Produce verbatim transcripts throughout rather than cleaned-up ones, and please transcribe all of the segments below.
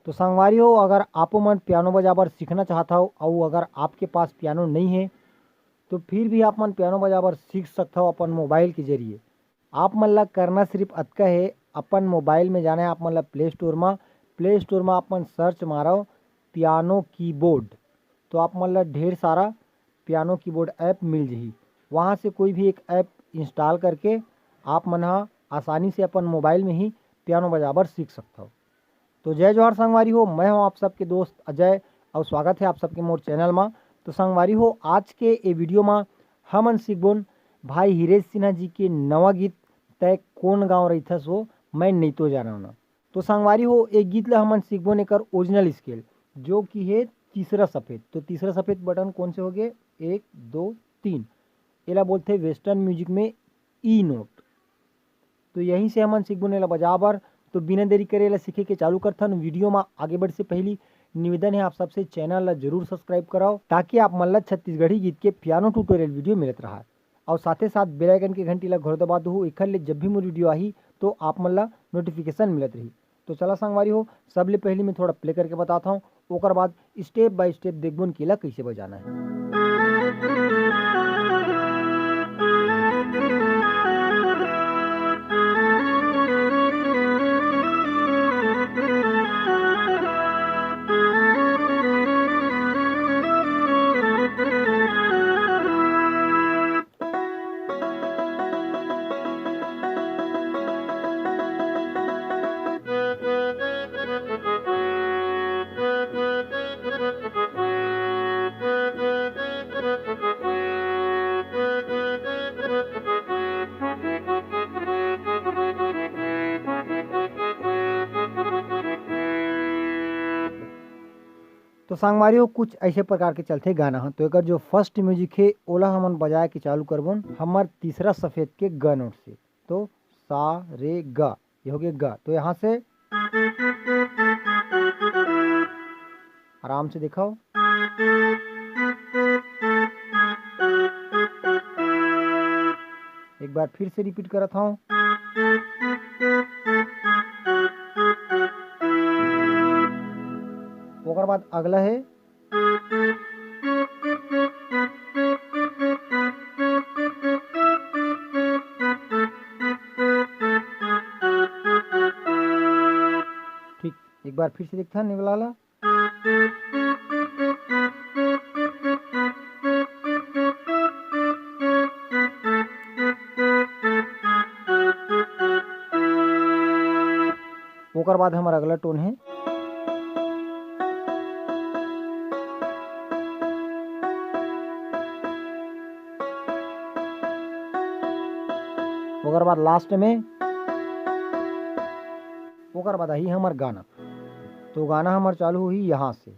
तो संगवारी हो, अगर आपो मन पियानो बजाबर सीखना चाहत हव अउ अगर आपके पास पियानो नइ हे, तो फिर भी आप मन पियानो बजाबर सीख सकत हव अपन मोबाइल के जरिए। आप मन ला करना सिर्फ अतका हे, अपन मोबाइल में जाना हे आप मन ला प्ले स्टोर मा। प्ले स्टोर मा आप मन सर्च मारव पियानो कीबोर्ड, तो आप मन ला ढेर सारा पियानो कीबोर्ड ऐप मिल जही। वहाँ से कोई भी एक ऐप इंस्टॉल करके आप मन ह आसानी से अपन मोबाइल में ही पियानो बजाबर सीख सकत हव। तो जय जोहार संगवारी हो, मैं हूं आप सबके दोस्त अजय अउ स्वागत है आप सबके मोर चैनल मा। तो संगवारी हो, आज के ए वीडियो मा हमन सीखबोन भाई हिरेश सिन्हा जी के नवा गीत तय कोन गांव रहिथस हो, मैं नइतो जानव ना। तो संगवारी हो, ए गीत ला हमन सीखबोन एकर ओरिजिनल स्केल, जो कि हे तीसरा सफेद। तो तीसरा सफेद बटन कोन से होगे? एक, दो, तीन। एला बोलथे वेस्टर्न म्यूजिक में ई नोट। तो यहीं से हमन सीखबोन एला बजा बर। तो बिना देरी करे एला सीखे के चालू करथन। वीडियो मा आगे बढ़े से पहली निवेदन है आप सबसे, चैनल ला जरूर सब्सक्राइब कराओ, ताकि आप मन ला छत्तीसगढ़ी गीत के पियानो ट्यूटोरियल वीडियो मिलत रहा। और साथे साथ बेल आइकन के घंटी ला घोर दबा दो, एखर ले जब भी मोर वीडियो आही तो आप मन ला नोटिफिकेशन मिलत रही। तो चला संगवारी हो, सबले पहली मैं थोड़ा प्ले करके बताता हूँ, ओकर बाद स्टेप बाय स्टेप देखबोन कि एला कइसे बजाना है। तो संगवारी हो, कुछ ऐसे प्रकार के चलथे गाना ह। तो एकर जो फर्स्ट म्यूजिक हे, ओला हमन बजाए के चालू करबोन हमर तीसरा सफेद के ग नोट से। तो सा रे ग, ये हो गया ग। तो यहाँ से आराम से दिखाओ, एक बार फिर से रिपीट करत हूँ। ओकर बाद अगला है, ठीक, एक बार फिर से देखथन निवला ला। ओकर बाद हमर अगला टोन है। ओकर बाद लास्ट में, ओकर बाद आही हमर गाना। तो गाना हमर चालू होही यहाँ से।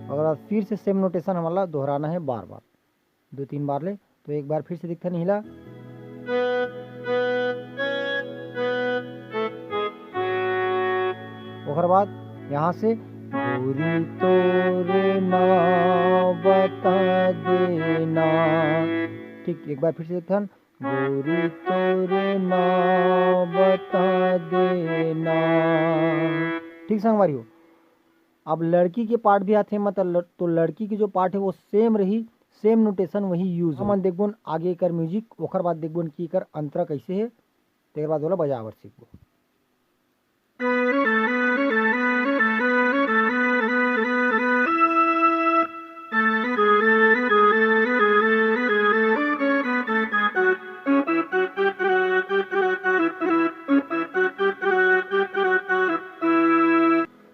ओकर बाद फिर से सेम नोटेशन हमला दोहराना है बार बार, दो तीन बार ले। तो एक बार फिर से दिखता नहीं हिला। ओकर बाद यहाँ से गोरी तोर नाव बता देना। ठीक, एक बार फिर से देखथन, गोरी तोर नाव बता देना। ठीक संगवारी हो, अब लड़की के पार्ट भी आथे, मतलब ल-, तो लड़की के जो पार्ट है वो सेम रही, सेम नोटेशन वही यूज। हमन देखबोन आगे एकर म्यूजिक, ओकर बाद देखबोन कि एकर अंतरा कैसे है, तेकर बाद ओला बजाए बर सीखबो।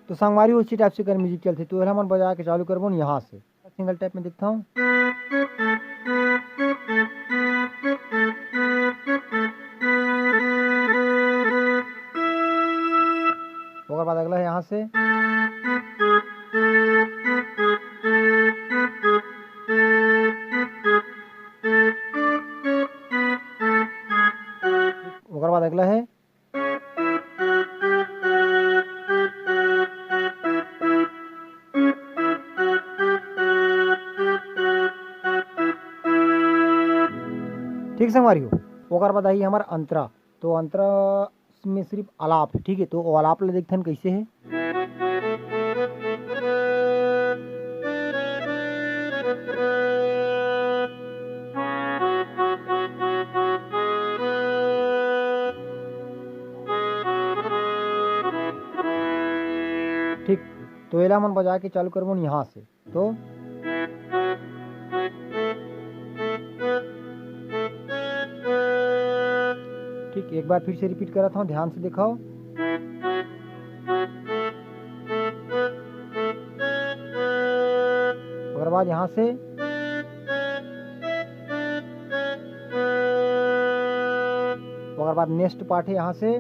तो संगवारी उसी टाइप से कर म्यूजिक चलथे, तो एला हमन बजा के चालू करबो न यहाँ से। सिंगल टैप में देखता हूँ। ओकर बाद अगला है यहाँ से। ओकर बाद अगला है। ठीक संगवारी हो, ओकर बाद आही हमर अंतरा। तो अंतरा में सिर्फ आलाप है, ठीक है। तो वो आलाप ले देखथन कैसे है। ठीक, तो एला हमन बजा के चालू करबो यहाँ से। तो ठीक, एक बार फिर से रिपीट करत हूँ, ध्यान से देखो। ओकर बाद यहाँ से, ओकर बाद नेक्स्ट पार्ट है यहाँ से,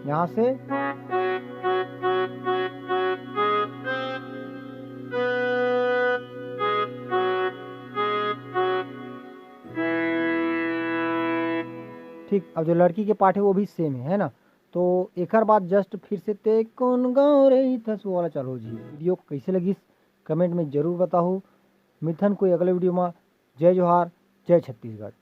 यहाँ से। ठीक, अब जो लड़की के पार्ट है वो भी सेम है, है ना। तो एकर बाद जस्ट फिर से ते कौन गाँव रहिथस वो वाला चालू हो जी। वीडियो कैसे लगिस कमेंट में जरूर बताओ। मिलथन कोई अगले वीडियो में। जय जोहार, जय छत्तीसगढ़।